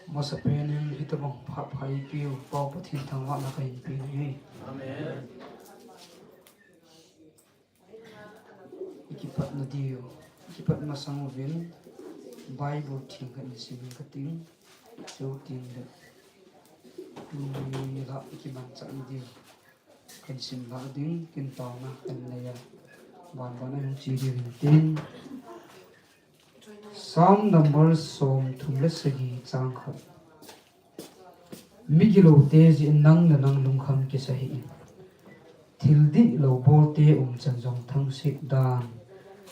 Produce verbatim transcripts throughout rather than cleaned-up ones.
Masapen in hitabang phat pha eipeu Pa Pathen thangvahna kahin pe ahi. Amen. Ikipat nadiu, ikipat masang uvin Bible theng khat isim inge kating. Chuteng le tuni la ikimanchah nadiu kahin simlah ding, kin taona kahin nei a, banban a hung che diu hintin. Psalm number som thum le sagi chang khat. Migilote jeh in nang le nang lungkham kisa hih in, thil dihlou bolte umchan jong thangset dan.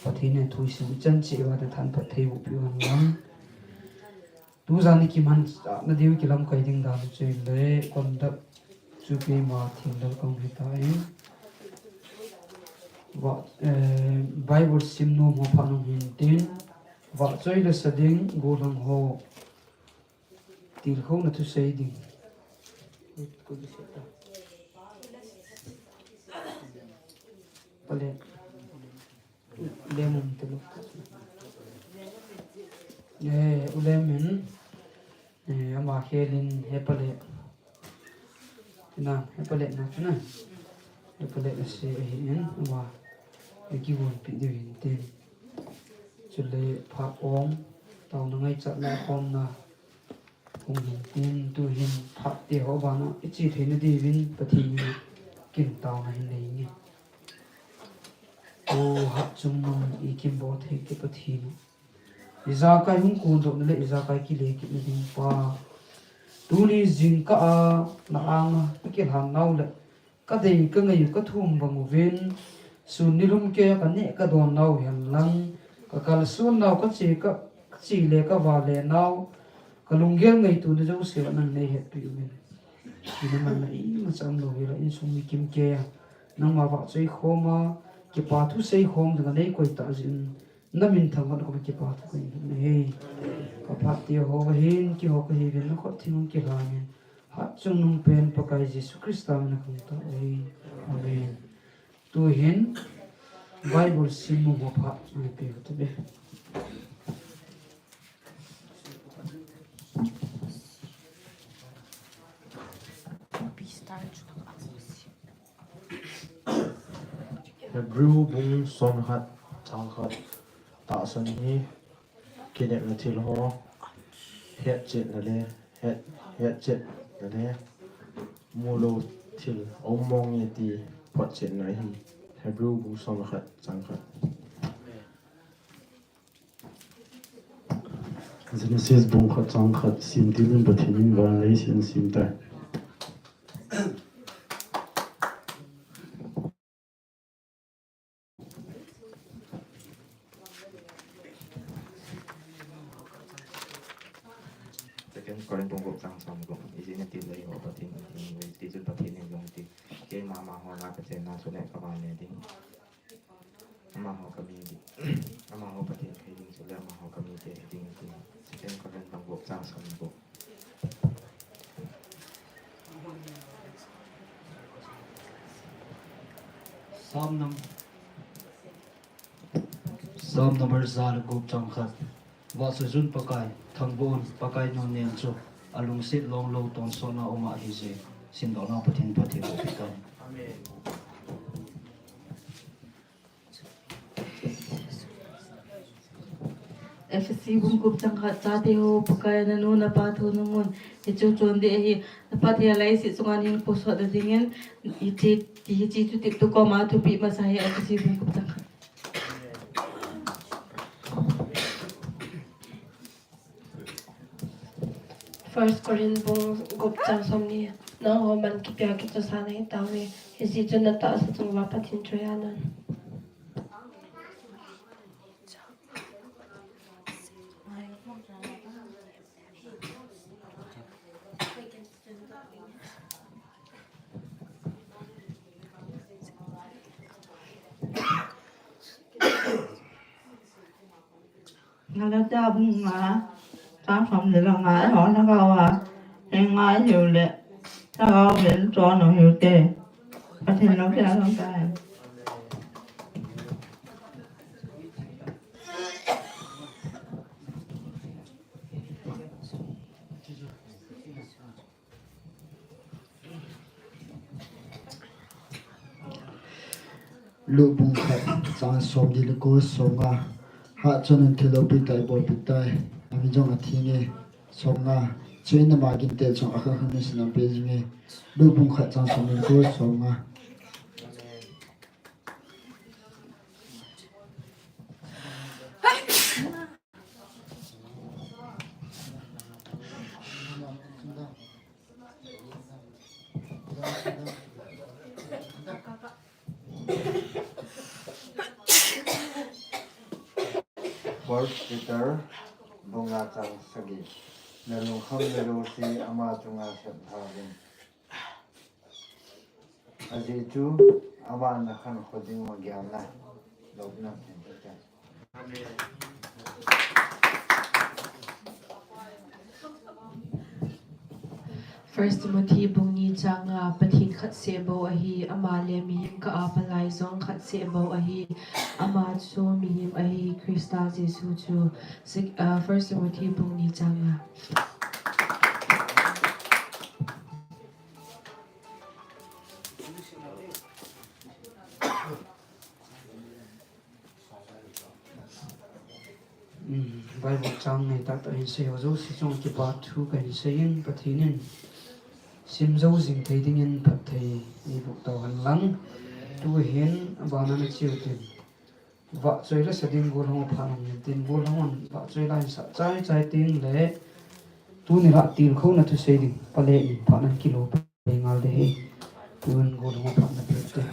Pathen in thu isim ichan cheh uva thanphat thei boh peh u hen lang. Tujan ikimanchah nadiu kilamkai ding dan chu ahile conduct chu keima themlal kahung hitan. Vah, eh, Bible sim nom ho phat nung hintin, vahchoi le sa ding, gollhang ho tilkhouna thusei ding. Pale. Lemum telo. Eh, u Lem in, eh, ama khelin hepale. Na, hepale na, na. Hepale na se ahin, ama kihonpi diu hintin. Chule phat ong, taona ngaichatna khomna hung hintin, tuhin phat te ho bana iche theina diuvin Pathen in kin taona hin nei inge. O hatchungnung ikimbol thei kei Pathen u, ijakai hung kondohna le ijakai kile kitna ding Pa, tuni jingkah a na anga kakilhan nau le kadei kangai u kathum bang uvin, sun nilum keiya kaneh kadon nau hen lang, kakalson nau, kache ka, kache le kavale nau, kalunggel ngaitona jouse nang neihetpi uvin. Ina manna imacha umlou hela insung mi kimkeiya nangma vahchoi khoma kipa thu seikhom dinga neikoi tah jeh in, na min thangvahna koma kipa thu kahin hon ahi. Kaphat te ho kahin, keiho kahiuvin nakhut theng hung kilhangin, hatchungnung pen Pakai Jesu Christa mina kahung tao ahi. Amen. Tuhin Bible sim nom ho phat ngai peh u hite. Hebrew bung somkhat chang khat. Tahsan hi kinepna thil ho hetchetna le, het, hetchetna le, mulou thil aum mong e ti photchetna ahi. Hebrew bung somkhat chang khat. Genesis bung khat chang khat, simtil in Pathen in van le leiset ahin sem tai. Second Corinth bung gup chang som le gup. Ijeh inem itile eiho Pathen in athi uve, tichun Pathen in jong athi. Keima amaho a kachenna chule kavan le ding. Amaho kami ding. Amaho Pathen kahi ding chule amaho kamite ding, ati. Second Corinth bung gup chang som le gup. Psalm num-, Psalm number ja le gup chang khat. Vahchoichun Pakai, thangvah un, Pakai nunnem chu alungset longlou tonsotna um a ahije. Simdoh nau Pathen in phatthei boh pitan. Amen. Ephesi bung gup chang khat, chate ho, Pakai a nanu napa thu nungun, hichu chondih ahi. Na Pathen a leiset chunga nahinkho sotna dingin, hiche, hiche chu tiptu koma thupeh masa ahi. Ephesi bung gup chang khat. First Corinth bung gup chang somni, nangho man kipea kichosa nahi tauve. Hiche chun natahsa chunga Pathen chu ahi nan. Galatia bung nga, chang som le nga, ho na ka wa, he nga hiu le, ta ka wa le cho no hiu te. Pathen lou pia lou ta. Luke bung khat chang som ni le ko, som nga. Hahchon un thil loupi tah bolpi tai. Amin jong athi nge. Som nga. Chuin ama ginte chun akha kha ni sinam pe jing nge. Luke bung khat chang som ni le ko, som nga. First Peter bung nga chang sagi. Na lungkham na lungset ama chunga sep tha uvin. Ajeh chu ama na khankho ding ma gel na lopna pen ta. First Timothy bung ni chang nga, Pathen khat seh bou ahi, ama le mihem kah a palai jong khat seh bou ahi, ama chu mihem ahi, Christa Jesu chu. Sek-, ah, First Timothy bung ni chang nga. Um, Bible chang ngai tah tah hin sei ho jouse chunga kipa thu kahin sei in, Pathen in sim jou jing thei dingin phatthei eiboh tau hen lang. Tu hin abana na cheu tin. Vahchoi la sa ding gollhang phat nang hin tin, gollhang vahchoi la hin sa chai chai tin le, tuni la tilkhouna thusei ding, pale ni phat nan kilo. Ngal de he. Tun gollhang phat na pe te.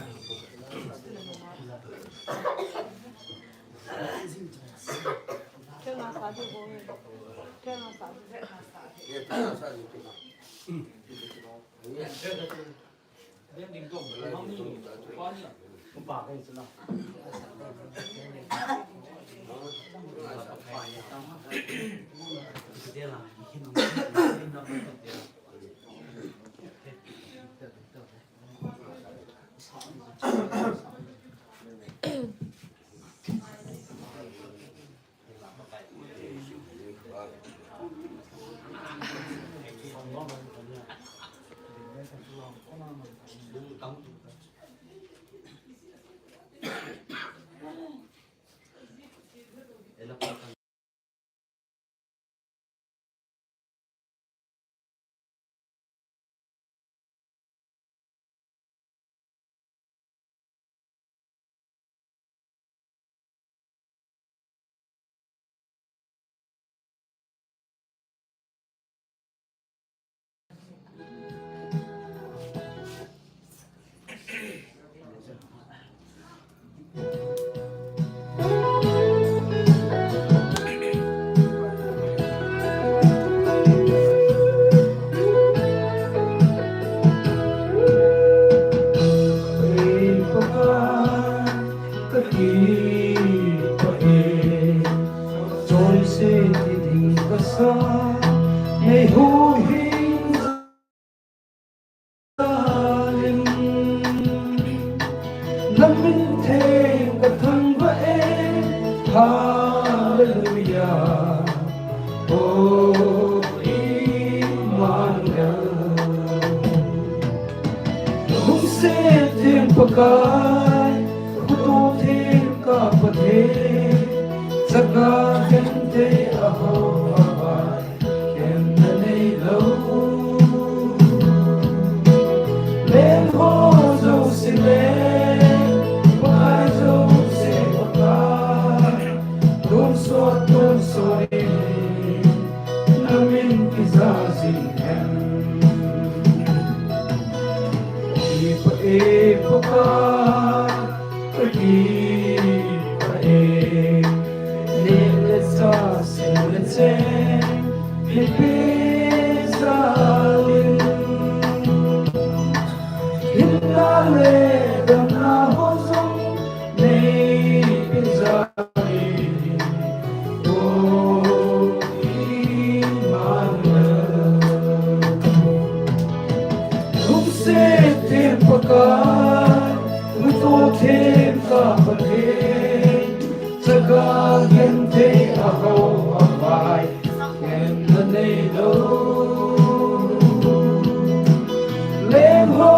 Namin theng kathangvah e, Hallelujah, O Emmanuel. Lungset theng Pakai, khuto theng ka Pathen, chakna khen thei a ho a vai. Kemna neilou. Leng ho jouse le, pai jouse Pakai. Tonsot, tonsot in, namin kija jing hen. Kipah e Pakai, kakipah e. Neh le chah, sum le cheng, mipeh jal in. Hinna le damna ho jong, neipeh jal in. O Pai, Lungthim Theng ka Pathen, chaga genthei ahao avai, khenna neilou. Lengho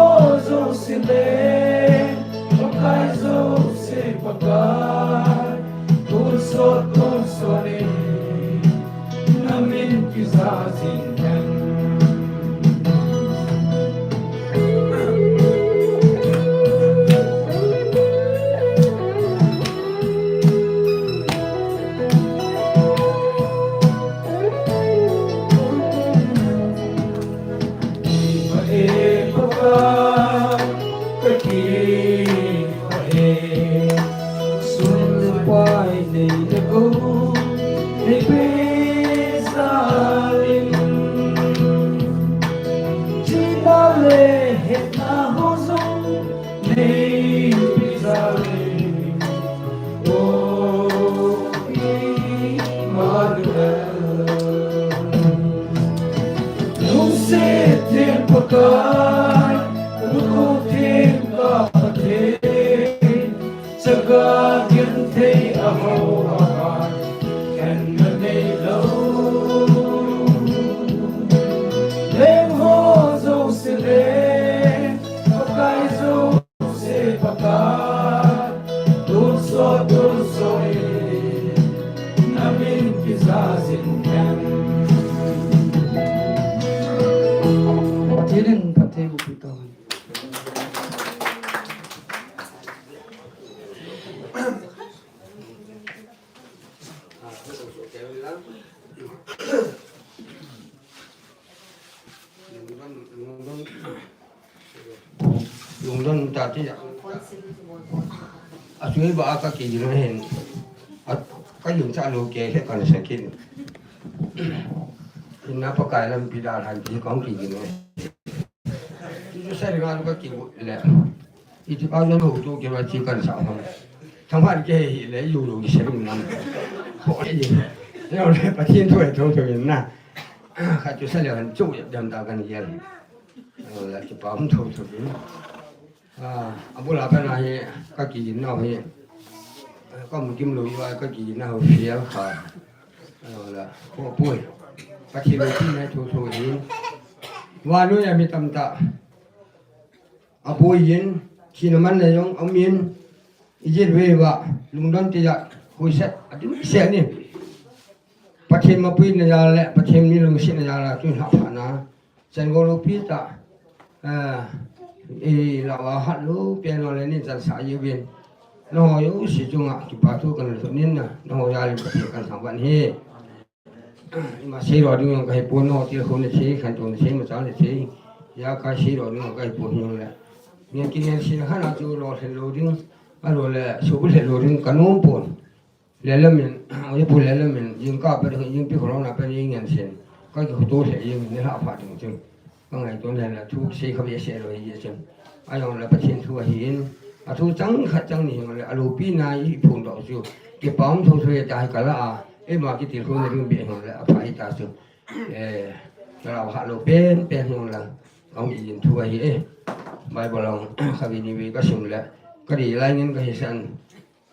jouse leng, Pakai jouse Pakai, tonsot tonsot in, namin kijah jing hen. Kipa e Pakai, ka kipa e. Sum le pai nei le gou, nei pe jal in. Chihna le hetna ho jong nei pe jal in. O Emmanuel. Lungset theng Pakai, lungthim theng ka Pathen, chaga genthei ahao avai, khenna neilou. Lengho jouse leng, Pakai jouse Pakai, tonsot tonsot in, namin kijah jing hen. Pathen in phatthei boh pi tau hen. Lungdon ta ti ya. Asui ba ka kigin hen. A, ka yun cha lo ke he kan sa kin. Ina Pakai lampi da han ti kong kigin. Iti sa ri nga lu ka ki le. Iti pa lu tu ki ba chi kan sa hon. Thang han ke hi le yu lu ki se lu nam. Ho e. Yo le Pathen thu e thu thu na. Kha chu sa le han chu ya dam ta kan yel. Yo le ki pa hum thu thu. A, abul a pa na hi ka kigin nau hi. Ka mu kim lu yo ka kigin nau fiel kha. Yo le ko pui. Pathen thu na thu thu hi. Wa nu ya mi tam ta. Aboi in, thina man na jong, aum in, ijat vei va, lungdon te ja, huiset, adim se ni. Pathen mapui na ja le, Pathen mi lungset na ja le, tun ha pha na. Chan go lo pi ta, eh, i la wa hat lo, pe no le ni chan sa ye vin. No yo si chunga, kipa thu kan lo nin na, no ya le Pathen kan sang van he. Ima sei lo ding jong ka hepon, no tilkhou na sei, khantou na sei, machal na sei. Ya ka sei lo ding jong ka hepon jong le. Ngen kingense khat a chu lo lhen lo ding, a lo le, su bu lhen lo ding ka nom pon. Le le min, o ye pu le le min, jingkah pe ding, jingpi kholo na pe ding ngen sen. Ka ki to le jing ni la pha ding chu. Ka ngaito le le thu sei kha ve se lo hi chun. A jong le Pathen thu ahin. A thu chang khat chang ni jong le a lopi na i phun doh chu. Kipa um tho tho ta hi ka la a. Eima kitilkhou na ding beh jong le a pha hi ta chu. Eh, ka la ha lo pen pen jong le. Kong i jin thu ahi e. Bible jong kha vi ni vi ka sim le. Ka di lai ngen ka hi san.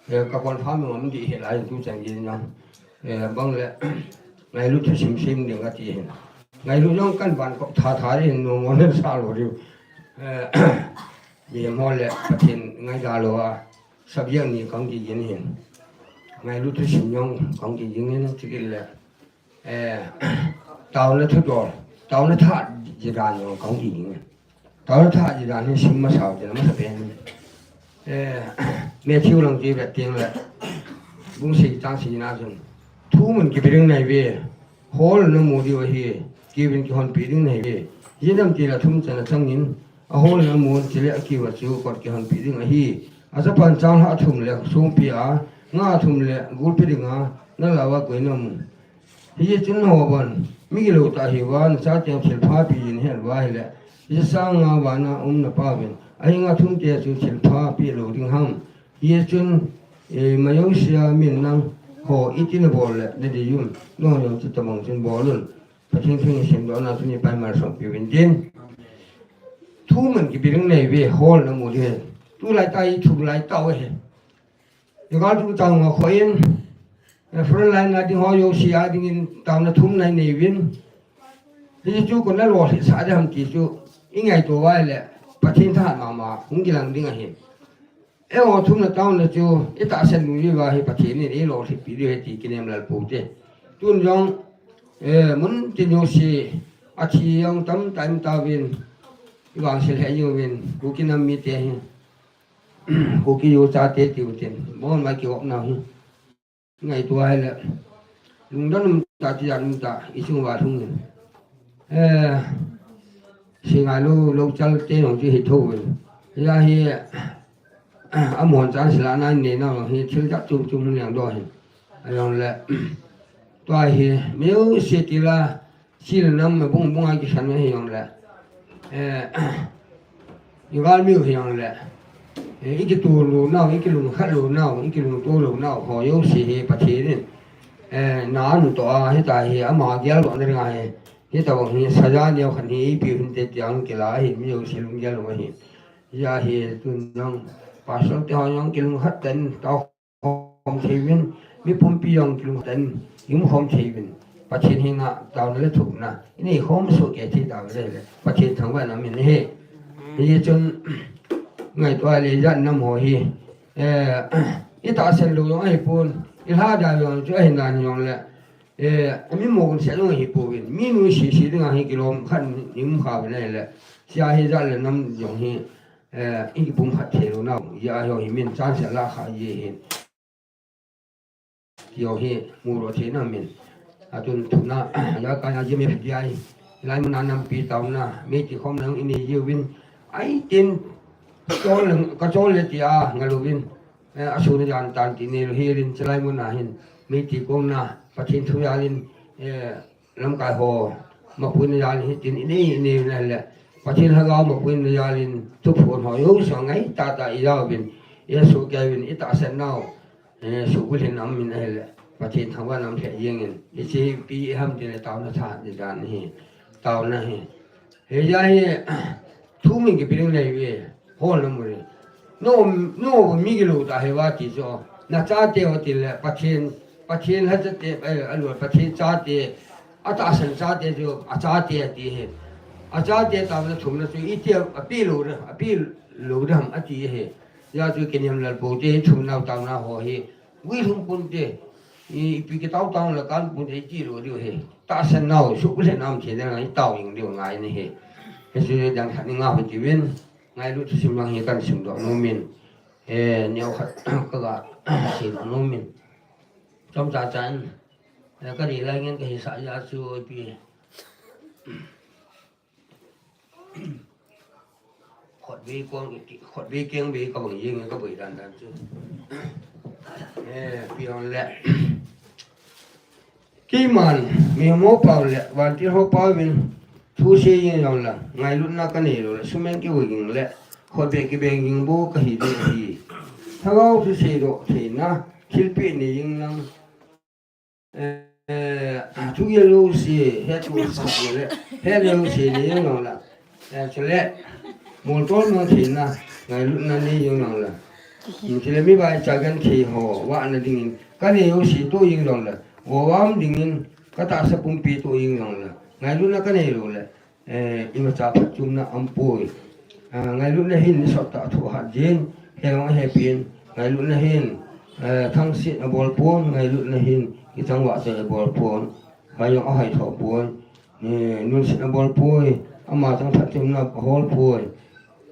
Eh, ka confirm ngam di hi lai tu chan gin jong. Eh, bang le, ngailut thusim sim ding ka ti hin. Ngailut jong kan ban kop tha tha ding, no mo le sa lo diu. Eh, mi mo le Pathen ngaida lo a, subject ni kong ki gin hin. Ngailut thusim jong kong ki gin hin, chikit le. Eh, taona thudol, taona tha ji dan jong kong ki gin hin. Taona tha ji dan hi sim masa u te na masa pen. Eh, Matthew lang ki vet teng le. Bung sei chang sei na chun. Thu mun kipe ding nahi ve. Hol na mu diu ahi. Kiuvin kihonpi ding nahi ve. Jidam ti la thum chan a chang in. A hol na mu chule a kiu a chu kot kihonpi ding ahi. A chapan chang lha thum le songpi a. Nga thum le gulpi ding a. Na la va koi na mu. Hijeh chun nangho vang, migilou tah hiuva, nachateu thilpha peh in het uva ahile, ijat sanga vana um napauvin, ahenga thumte chu thilpha peh lou ding ham. Hijeh chun, eh, majousea min nangho iti nabol le, nadei uvem, nangho jong chuti bang chun bol un. Pathen thu in simdohna chun ipi malsompiuvin tin. Thu man kibiring nei ve, hol na mu di. Tulai ta i thum lai tau he. Yoga tu tau nga khoin. Eh, front line na ding ho yo si a ding in tau na thum nai nei vin. Hi chu kon na lo hi sa de ham ti chu. I ngai to vai le. Pathen tha ma ma, hung kilang ding a hin. E o thum na tau na chu, i ta sen nu i va hi Pathen in i lo hi pi di he ti kinem lal pu te. Tun jong, eh, mun ti nu si, a thi jong tam ta im ta vin. I vang sil he jong vin, ku ki nam mi te hi. Kuki yo chate tiu tin. Bon mai ki op na hi. Ngai tua hi le. Lungdon um ta ti jan um ta. I chung va thung ni. Eh, si ngai lo, lo chal te nong ti hi tho ve. Ya hi, a mon chan sila na ne na hi thil dak chum chum liang do hi. Ayong le. Tua hi, meu si ti la, Sil nam me bung bung a kisan me hi jong le. Eh, i gal miu hi jong le. Eh, i kitu lu nau, i kilung khat lu nau, i kilung tu lu nau, ho yo si hi Pathen in. Eh, na an to a, hi ta hi, ama gial lo na ringa hi. Hi ta bang hi, saja neo khan hi, i piu hin te tiang kila hi, mi yo si lung gial lo hi. Ya hi, tun jong, pastor te ho jong kilung khat ten, tau khom thei vin, mi pumpi jong kilung ten, i um khom thei vin. Pathen henga tauna le thupna, i nei khom soh kei thei tauna le, Pathen thangvahna min ahi. Hichun, ngaito a le ijat nam ho hi, eh, i tahsan lou jong ahipon, i lhada jong chu ahi nan jong le, eh, mi mo gun se jong ahipouvin, mi nu sisi dinga hi kilom khat i um kha uvin ahile, sia hi jat le nam jong hi, eh, i kipumkhat thei lou nau, ijat ho hi min chance la kha ji hin. Ti ho hi mu lou thei na min. Atun thuna, ya ka ya ji me phi ai. Lai mun a nampi tauna, mi ti khom nang i nei ji uvin. Ai tin, ka chol le, ka chol le ti a, nga lou vin. Eh, a sun jan tan ti nei lou hi lin, chulai mun a hin. Mi ti kong na, Pathen thu ya lin, eh, lamkai ho, mapui na jal in hitin i nei, i nei na le. Pathen Lhagao mapui na jal in, thuphon ho, yo sa ngai tata i jao vin, i su kei vin, i tahsan nau, eh, su bulhin am min ahile. Pathen thangvah nam lheh jeng in, i chi pi i ham tin le tauna tha ni dan hi, tauna hi. He ja hi, thu min kipiring nei ve, hol na mu le. No, no, mi kilou ta he va ti chu. Na chate ho ti le, Pathen, Pathen lha chate, eh, a lou, Pathen chate, a tahsan chate chu, a chate a ti he. A chate tauna thumna chu, i ti a, a pi lou na, a pi lou na ham a ti he. Ya chu kiniam lal pou te, thumna tauna ho hi. Gui lhum pon te, i, ipi kitao tao le kan pon te i ti lou diu he. Tahsan nau, su le nam the le ngai tao ing diu ngai ni he. He su le dang khat ni nga ho ti vin, ngailut sim lang he kan sim doh nom in. He, neo khat ka ga, sim doh nom in. Chom cha chan, he, ka ni lai ngen ka hi sa ya chu ipi. Khut vei kong, khut vei keng vei ka bang jeng, ka boi dan dan chu. Eh, pi hon le. Keiman, mi mo pau le, vantil ho pau vin, thu sei jeng jong la, ngailutna ka nei lou le, sum in kivui jeng le, khut vei kibeng jeng bou ka hi ding ahi. Lhagao thu seidoh theina, thilpeh nei jeng lang. Eh, thu gel lou se, he thu sa le, he lou se le jong la. Eh, chule, moltol mang theina, ngailutna nei jong la. Chule mi vai cha gan thei ho, vahna dingin, ka nei lou se toh jeng jong la. Vo vam dingin, ka tahsa pumpi toh jeng jong la. Ngailutna ka nei lou le. Eh, imacha phatchomna aum poi. Ah, ngailutna hin ni sot tah thu ahat jin, he jong ahe pin, ngailutna hin, eh, thangsit abol pon, ngailutna hin kichangvah cheh abol pon, hoi jong ahoi tho poi, eh, nunsit abol poi, ama chang phatchomna ahol poi,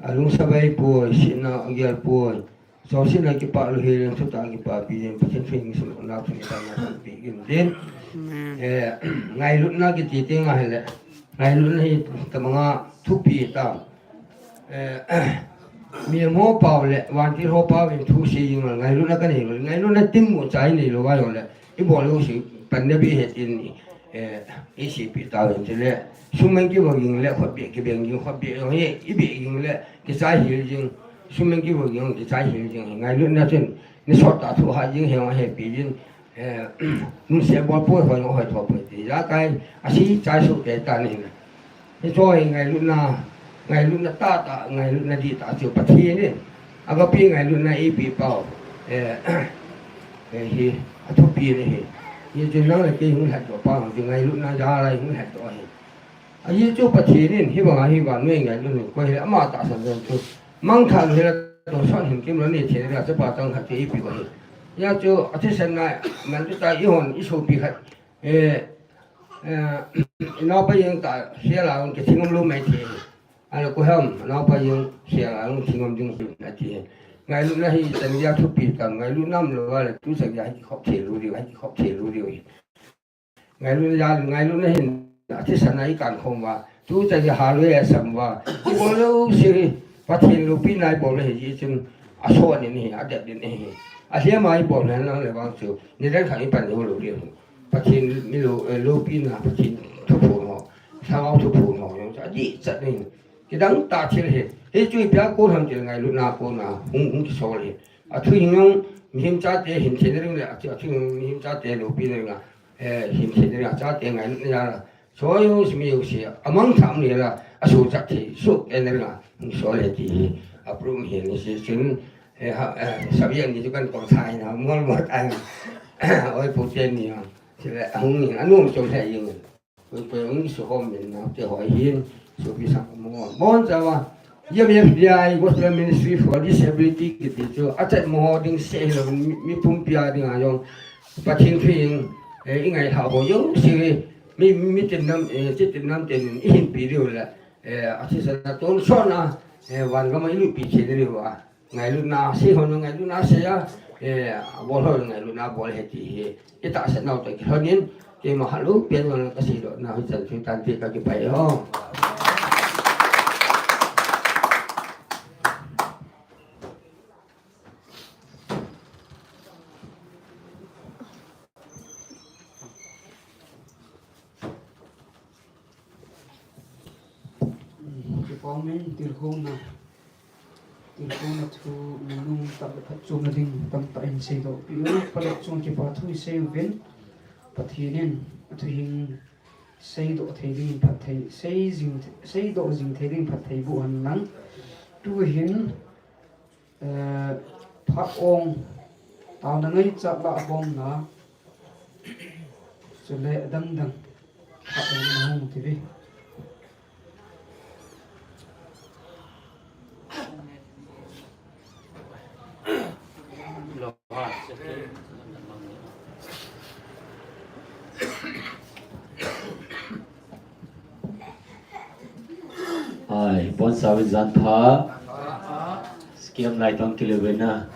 alungsa bei poi, sitna agel poi, Chonsetna kipah lou hilen, thutah kipah pi jeng, Pathen thu hing sum na thu ni ta na pe gin din. Amen. Eh, ngailutna kiti teng ahile. Ngailutna hi tamanga thupi ta. Eh, mi mo pau le, vantil ho pau in thu sei jeng le, ngailutna ka nei lou, ngailutna tin mo chai nei lou va lou le. I bol lou si, pan na bi he tin ni. Eh, i si pi ta ven ti le. Sum in kivui jeng le, khut vei kibeng jeng, khut vei jong hi, i vei jeng le, kichai hil jeng. Sum in kivui jeng, kichai hil jeng. Ngailutna chun, ni sot tah thu ahat jeng, he jong ahe pi jin. Eh, nunse bol poi, hoi jong hoi tho poi ti. Jakai, a si chai su ke ta ni na. Hiche hi ngailutna, Ngailutna tahtah, ngailutna dihtah chu Pathen in agape ngailutna eipeh pau, eh, eh, hi athupi ahi. Hichu nang le kei hung lhatdoh pau chu ngailutna jal a hung lhatdoh ahi. Ajeh chu Pathen in hibanga hi vannoi ngailutna koi le ama tahsan jong chu mangthah lou hile tonsot hinkho lou nei thei ding a chapa changkhat chu eipeh u ahi. Hijeh chun athisan a melchihta ihon isopi khat, eh, eh, inaopa jeng tah hia la jong kithing umlou mai thei. Ahile koiham, naopa jeng hia la jong thing um ding ahi ati. Ngailutna hi chan geiya thupi tam, ngailutna umlou a le tu chan geiya hi kikhop thei lou diu, hi kikhop thei lou diu ahi. Ngailutna jal, ngailutna hin athisan a ikan khom uva, tu chan geiya haloi asam uva, ibol jouse hi Pathen loupina ibol le hijeh chun asot in ahi, adep in ahi. Alhem a ibol le nang le vang chu nidang khat ipan jou lou diu ahi. Pathen mi lou, eh, loupina, Pathen thuphon ho, lhagao thuphon ho jong chu adih chat in, kidang tah thil ahi. Hichu ipi a kon ham tile ngailutna a kon a hung, hung kisol ahi. Athuhing jong mihem chate hin theina ding le, athu, athuhing jong mihem chate loupina ding a, eh, hin theina ding a, chate ngailutna jal a, soi jouse mi jouse amangthah um le la, asochat thei soh theina ding a hung sol ahi ti hi aprum ahi. Hichun, eh, ha, eh, subject ni chu kan pang thei na, mol mol tai. Oi, pu te ni a, chule ahung in, anom chom thei jeng in. Poi poi hung suhom min na te hoi hin, supi sak mo. Bon chawa, Yam F D I, Gospel Ministry for Disability kiti chu, achat mo ding seh hilou, mi, mi pumpi a ding a jong, Pathen thu in, eh, ingailha ho jouse, mi, mi tin nam, eh, chi tin nam tin in ihinpi diu le, eh, athisan a tonsot a, eh, van gam a ilutpi thei diu a. Ngailutna sei hon, ngailutna sei a, eh, abol hon, ngailutna bol ahi ti hi itahsan nau toh kilhon in, keima halu pen jong kasei doh nau hichan chu tante, kakipah e. Kipah e, tilkhouna, tilkhouna thu nunung tah le phatchomna ding tamtah in seidoh peh u, phat le chung kipa thu isei uvin, Pathen in athuhing seidoh thei ding phatthei, sei jing, seidoh jing thei ding phatthei boh hen lang. Tuhin, eh, phat ong, taona ngaichat lah bomna, chule adang dang phat ong na hung ti ve. Ai, bon sauvin jan pha. Scam lai tong kile vena.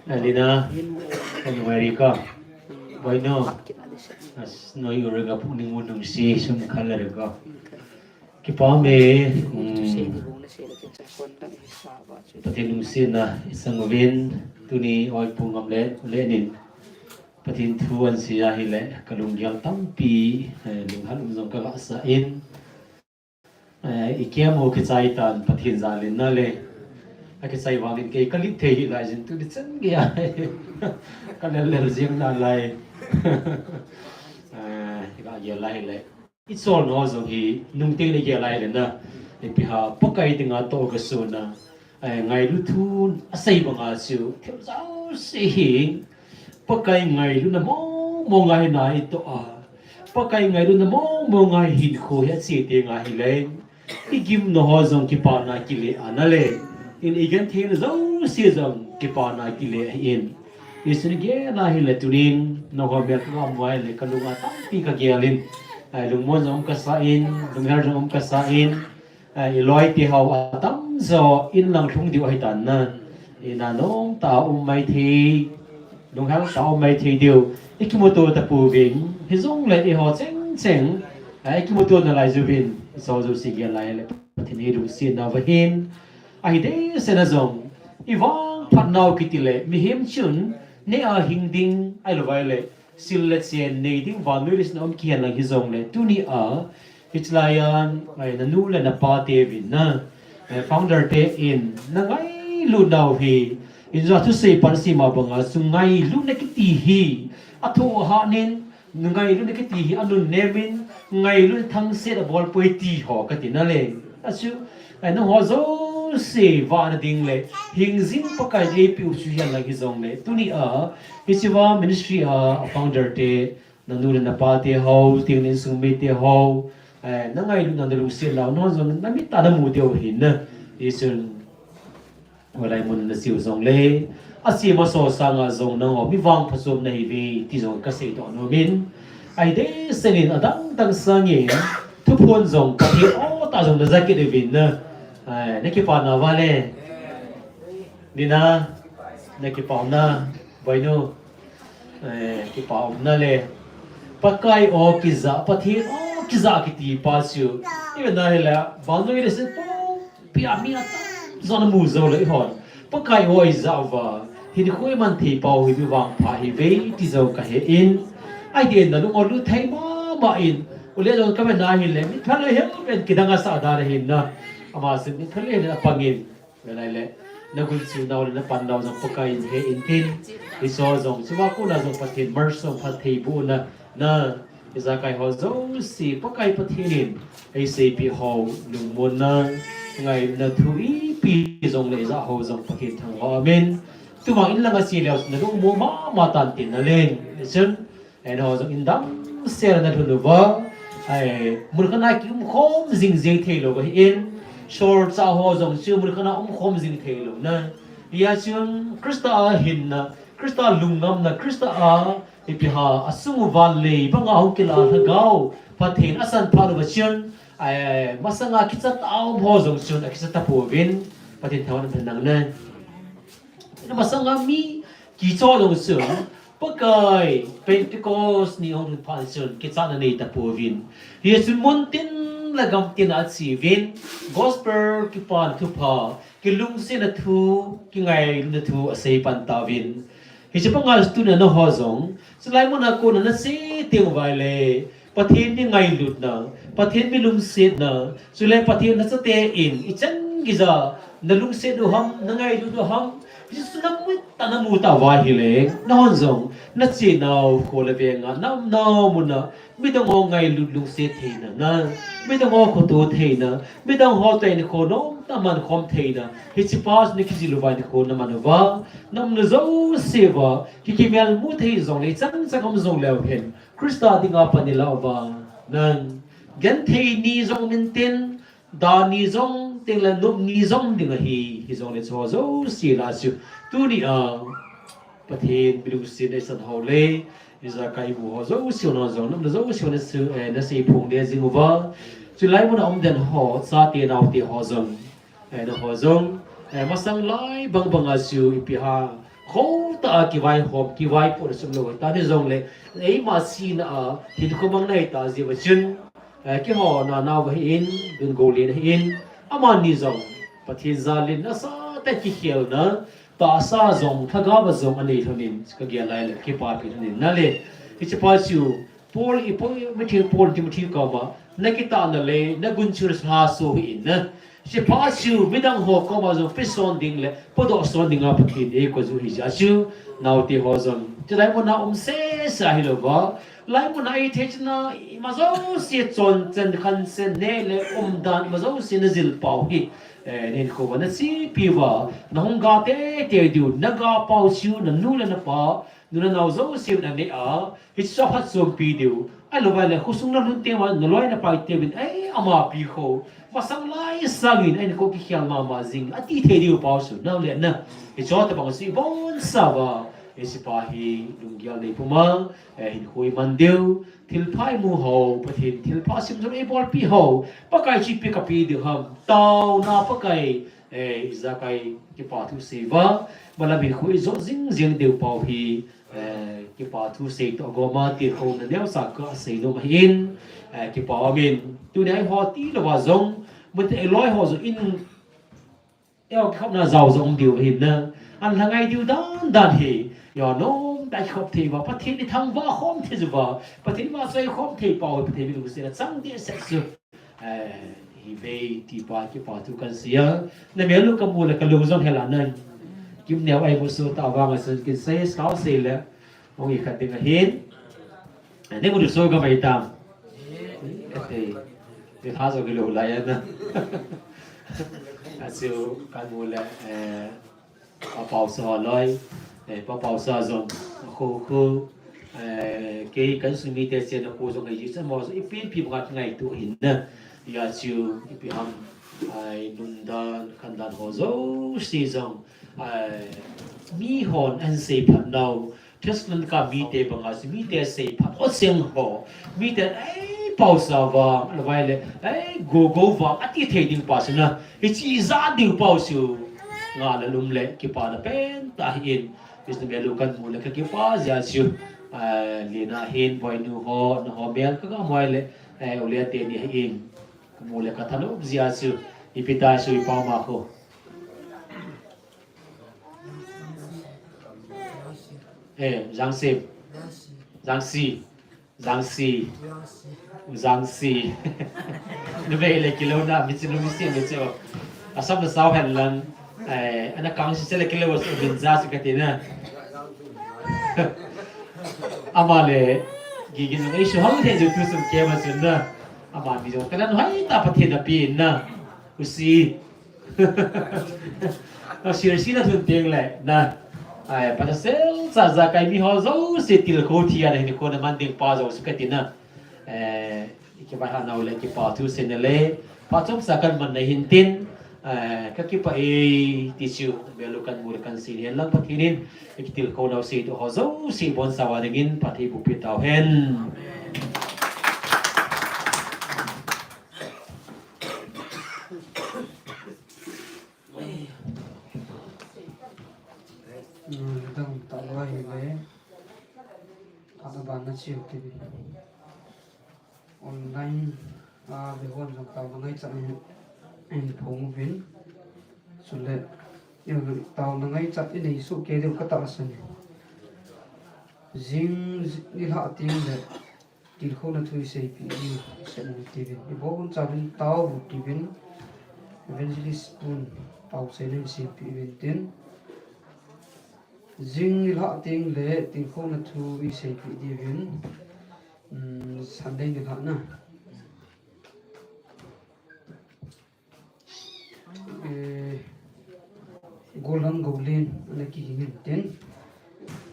Alina, anyway ka. Boino. As no yurega puni ngunung si sum khala rega. Kipah e, um, Pathen lungsetna isang uvin, tuni oi pu ngam le, le nin. Pathen thu ahin sei ahile, kalunggel tampi, eh, lunghang um jong kaga sa in. Eh, ikem u kichai tan Pathen jal in nale. Akichai vangin kei kalit thei hih lai jin tuni chan geiya. Kalel lel jing nalai. Eh, iga gel lai le. Icholna ho jong hi nungteng le gel lai le na. Ipi ham Pakai dinga toh kasuna. Eh, ngailu thun asei banga chu thil jouse hi Pakai ngailutna mong mong a hi na itoh a. Pakai ngailutna mong mong a hi hinkho hi ache teng ahile. Igimna ho jong kipana kile ana le. In igentheina jouse jong kipana kile ahin. Hichun gel ahile tunin, nangho melma a le kalunga tampi kagel in. Ai, lungmon jong kasa in, lunghel jong kasa in. Ai, iloi te ho atamjo in lang lhung diu ahitan na. Ina nomtah a um maithei, lunghel tah a um maithei diu. Ikimuto tapouvin, hijongle eiho cheng cheng. Ai, ikimuto nalai uvin, ijo jouse gel lai le. Pathen in lungsetna uva hin. Ahi dehset a jong, ivangphat nau kiti le, mihem chun, neh a hing ding, ahilou vai le, sil le chen nei ding, vannoi leiset a um kihen lang hijongle, tuni a, hichelai a, ai, nanu le napa te uvin na, eh, founder te in, nangailut nau hi, injo thusei pan sima banga, chu ngailutna kiti hi, athoh ahat in, ngailutna kiti hi anunnem in, ngailutna thangset abol poi ti ho kati nale. Achu, eh, nangho jouse vahna ding le, hingjing Pakai in eipeh u chu hihen lang hijongle, tuni a, hiche va ministry a, a founder te, nanu le napa te ho, tin insung mite ho, eh, nangailutna nalungsetna ho, nangho jong namit a namu diu ahin na, hichun, Hoilai mun a nache u jongle, ache masa sanga jong nangho mi vangpha chom nahiuve ti jong kasei doh nomin. Ahi dehset in adang dang sangin, thuphon jong Pathen o tah jong naja kit uvin na. Ai, nakipah na vale. Nina, nakipah na, boinu. Eh, kipah um na le. Pakai o kija, Pathen o kija kiti pa chu. Ive na hile, bang noi le se po, pi a mi atam, jong namu jou le ihon. Pakai o ija uva, hinkho iman thei pau hi mi vangpha ahiuve ti jong kahen. Ahi dehset in nalung o lut thei mama in. Ule jong kave na hile, mi phalou hel pen kidang asah dan ahin na. Ama sin mi phalou hel apangin. Nalai le, nagunchu nau le napan nau jong Pakai in he intin. Hiche jong, chua kona jong Pathen mercy jong phattheibohna, na, ijakai ho jouse, Pakai Pathen in, eiseipeh ho, lungmonna, ngaina thu ipi jongle ija ho jong Pathen thangvah umin. Tuvang in langa che leu, nalungmong mama tan tin naleng. Hichun, Eiho jong in damsel a nalhun uva, ai, mun khat a kiumkhom jing jeng theilou ahin, solchah ho jong chu mun khat a umkhom jing theilou na. Hijeh chun Christa a hinna, Christa lungngamna, Christa a ipi ham, asung uva lei banga hung kila lhagao Pathen asan phat uva chun, ai, masanga kicha tah a um ho jong chun akicha tapouvin, Pathen thangvah in umhen lang na. Masanga mi kicha jong chun, Pakai, Pentecost ni ahung lhun phat chun, kichatna nei tapouvin. Hijeh chun muntin le gamtin a acheuvin, Gospel kipana thupha, kilungsetna thu, kingailutna thu asei pan tauvin. Hiche banga tuni a nangho jong, chulai mun a kona nache teng uva le, Pathen mi ngailutna, Pathen mi lungsetna, chule Pathen nachate in, ichan geiya, nalungset u ham, nangailut u ham, Jesu namui tah namu tauva ahile, nahon jong, nache nau kho le veng a, naum nau mun a, midang ho ngailut lungset theina, na, midang ho khoto theina, midang ho tah in kho nom tah man khom theina, hiche pa chu nakijil uva in kho naman uva, naumna jouse uva, ki kimel mu thei jongle, chan chan um jongleu hen, Christa dinga pan ilah uva, na, genthei ni jong um intin, da ni jong, tin le nop ni jong ding ahi, hijongle chu jouse lah a chu. Tuni a, Pathen mi lungset a eisan ho le, ijakai imu ho jouse nahon jong, naumna jouse na su, eh, nasei phong le jing uva. Chulai mun a um den ho, chate naote ho jong. Eh, nangho jong, eh, masang lai bang banga chu ipi ham, kho tah a kivaihom, kivaipoh na sum lou tah ni jongle, eima sina a, hinkho mang nahi tah jeh uva chun, eh, kihona nau ahin, dungol le ahin, amani jong, Pathen jal in asah tah a kikhelna, tahsa jong, lhagao jong anei lhonin, kagel lai le, kipapi lhonin, na le, hiche pa chu, Paul, i Paul, mitheng Paul, Timothy koma, nakitahna le, nagunchuna lhaso hih in na. Hiche pa chu, midang ho koma jong peson ding le, podoh son dinga Pathen in eikoiju ahi jeh chun, naote ho jong. Chulai mun a um sese hilou va. Lai mun a ithei chana, ima jouse chonchen khanchen neh le umdan, ima jouse najil pau hi. Eh, nahinkho uva nachepi uva, nahung ga teitei diu, naga pau chu, nanu le napa, nu le nao jouse in aneh a, Hiche chu aphatchompi diu. Ahilou vangle, khosung nalhun teng uva, naloi napai teuvin, ei, amapi kho. Masang lai sangin, ei, kho kikhel mama jing, ati thei diu pau chu, nang le na. Hiche tobang chu ibonsa uva, hiche pa hi, lunggel nei puma, eh, hinkho iman diu, thilpha imu hou, Pathen thilpha simjou eibolpi hou, Pakai chu ipi kape diu ham, taona Pakai, eh, ijakai kipa thu sei uva, malam hinkho ijot jing jing diu pau hi, Eh, kipa thu sei toh goma tilkhouna neocha kasei nom ahin, eh, kipa umin. Tunia eiho tilou va jong, mute loi ho jong in, eiho kikhopna jao jong um diu ahin na. An lhangai diu dan dan hi, eiho nom tah a kikhop thei uva, Pathen ithangvah khom thei uva, Pathen vahchoi khom thei pau, Pathen mi lungset a chang dehset chu. Eh, hi vei tipa kipa thu kahin sei a. Namel u kamu le kalung jong hel a nan. Kimneo a imu soh tah vang a chun kin sei, sao sei le. Hung ikhat ding ahin. Eh, neimu soh gamai tam. Eh, Tha jo kilou lai na. Achu kan mu le, eh, Pa Paosa loi, eh, Pa Paosa jong, khu khu, eh, kei kan sung mite chena khu jong, eh, jisa mo, ipi ipi banga ngaito hin na. Hijeh chun, ipi ham, ai, nundan, khandan ho jouse jong, ai, mihon ahin seiphat nau, Thessalonica mite banga chu mite seiphat, o cheng ho, mite, ei, Paosa vang, ahilouleh, ei, Gogo vang, ati thei ding pa chu na, hiche ijat diu pa chu, nga le lum le, kipana pentah ahin, Mister Melu kan mu le kakipah jeh chun, eh, Lena hin, Boinu ho, naho mel kaga mu le, eh, U Lete ni hin, kamu le kathanop jeh chun, ipi ta chu ipa ma khu. Eh, Jangsi. Jangsi. Jangsi. Jangsi. Numei le kilou na, mi chu numei si mi chu. Asam na sao hen lang. Eh, ana kang si le kilou so bin ja si kati na. Ama le gigin ei su hang the ju tu sum ke ma sun na. Ama mi jong kalan hai ta Pathen na pi na. U si. Na sir sir na thun teng le, na. Ai, pa sel cha ja kai mi ho jouse tilkhou thi ana hin khona man ding pa jouse kati na. Eh, kipah ha nau le kipah thu sena le, pa chom sa kan man na hin tin, eh, kakipah e ti chu, Melu kan mu le kan sei le lang Pathen in, kitilkhou nau sei tu ho jouse bonsa uva dingin, Pathen bupitau hen. Dang tah lai le, tah ban na chiu ti. Online, a, ve hon jong taona ngaichat in, in phong uvin. Chule, taona ngaichat in ei soh kei diu katahsan e. Jing nilhah teng le, tilkhouna thu iseipeh diu, isei u tivin. Ibonchauvin tao u tivin, Evangelist Pun, tao seina iseipeh uvin tin. Jing nilhah teng le, tilkhouna thu iseipeh diuvin, um, Sunday nilhah na. Eh, Golhang Golin, ana kigingin tin.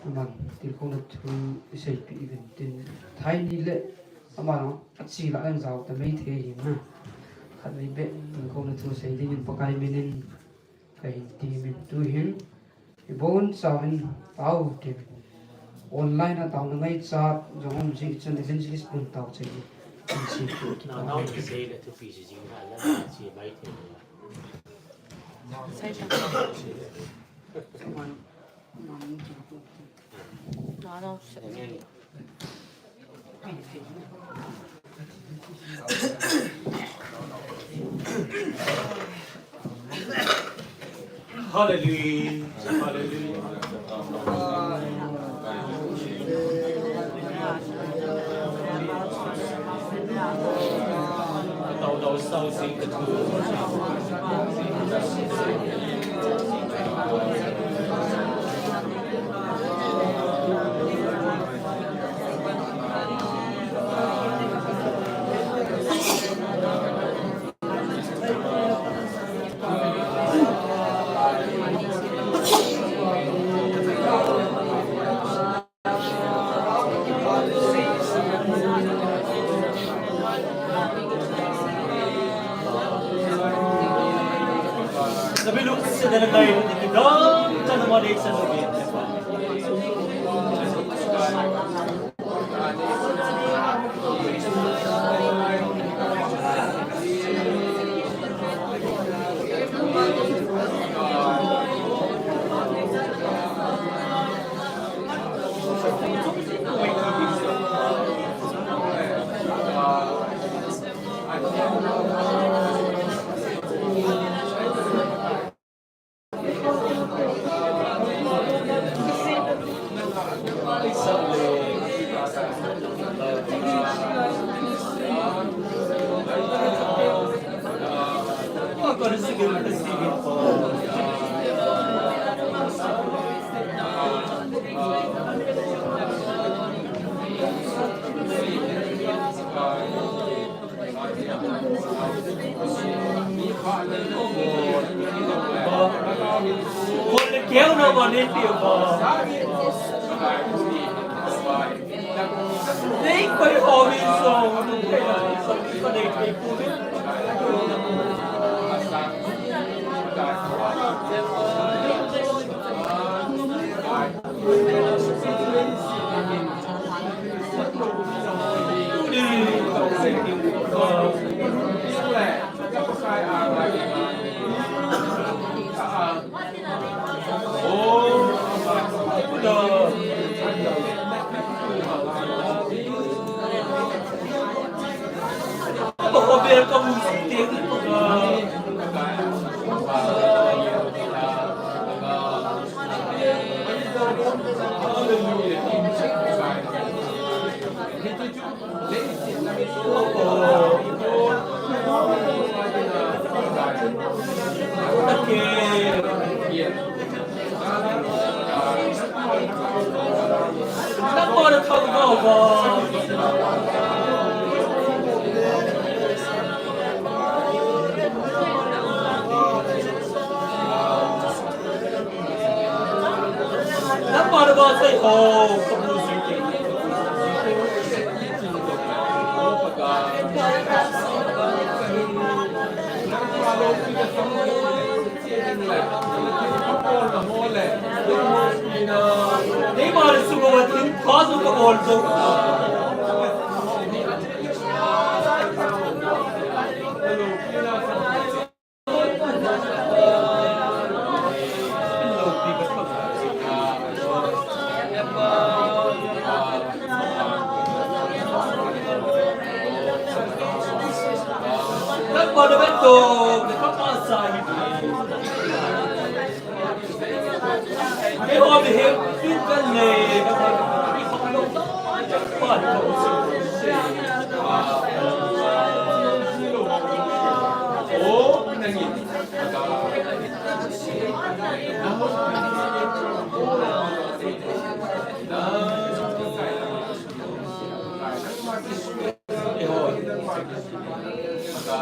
Aman, tilkhouna thu iseipeh uvin tin. Thai ni le, aman, achi la ang jao ta mai thei hin na. Khatvei beh, tilkhouna thu sei dingin Pakai minin, kahin timin tu hin. Ibonchauvin tao u tivin. Online a taona ngaichat jong um jeh chun Evangelist Pun tao chai. An si tu tu. Na, na, sei le thupi si jing ha la, si mai thei. Sai ta. Na, na, sei. Hallelujah. Hallelujah.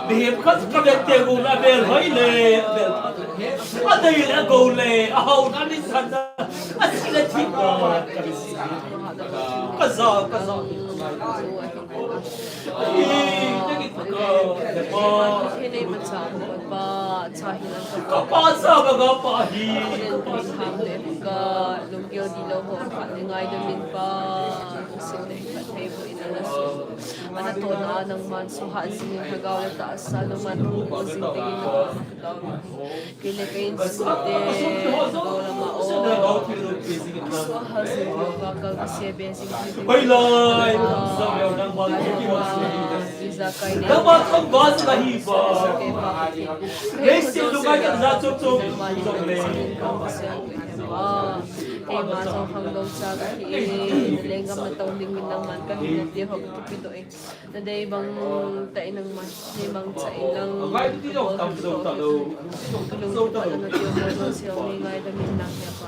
Mihem khat ka vek te gu la bel hoi le, a bel a dei le, a go le, a hau na min than na, a si le thi na, ka za, ka za. Ka pa sa ba ga pa hi. Ana tona nangman suha jingin, lhagao le tahsa nangman thupo jing dingin, kei le ka insung te, lhagao lama o, suha jing diuva ka gasia be jing ding. Ijakai le, keima jong khangdong cha kahi e, lenggam na tong dingin nangman kahin, ti ho ka kipe doh e. Nadei bang tah in nangman, nadei bang cha in lang, kabol kabol, kilungtoh tah in nati ho jong sel nei ngaidam in lang, he Pa.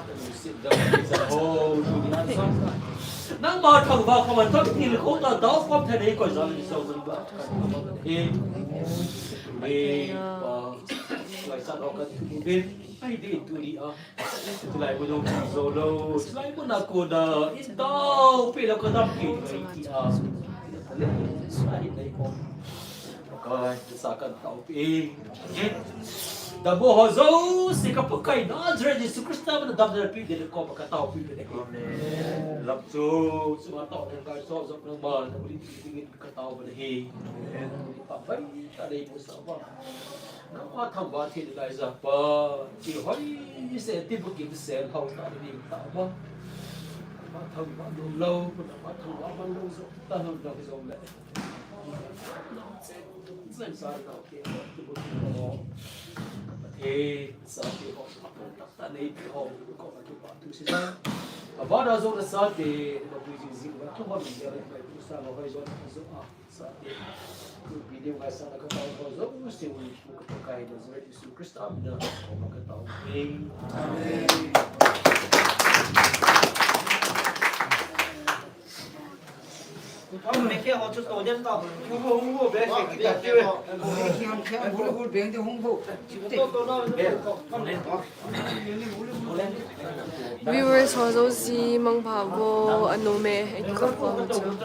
Nangma thangvah khom a thangvah til khom ta, dau khom thei nei koi jal ni so jal ba. He, he, Pa, lai sa lo ka tu bin, ai di tu di a. Tulai mun jong jou lou, tulai mun a kona, in taopi lou ka dam kit mai ti a. Tulai mun a hin nei ko. Pakai, sa kan taopi. Dammo ho jouse ka Pakai Nazareth Jesu Christa min a damna pi ding ko, Pakai taopi pe ding. Amen. Lam chu, chu ma tao ding ka so jong nangma, na uli ding ka tao ba hi. Pa pai ta dei mu sa ba. Nangma thangvah thei lai ja Pa, ti hoi se, ti bukim se, hau ta ding ta ba. Nangma thangvah lou lou, nangma thangvah man lou jo, ta lou lou jo le. Chen sa ta ke, ti bukim ho. Pathen sa ti ho, ta nei ti ho, ko ma tu pa tu si sa. Ka ba da jo na sa te, ma tu ji ji, ma tu ho mi ya le, ma tu sa ma hoi jo na jo a. Sa te, tu video ngai sa na ka tao ko jo, u se u ka Pakai Nazareth Jesu Christa min a ko ma ka tao. Amen. Amen. Viewers ho jouse mangpha vo, anom e, eikou ho chu.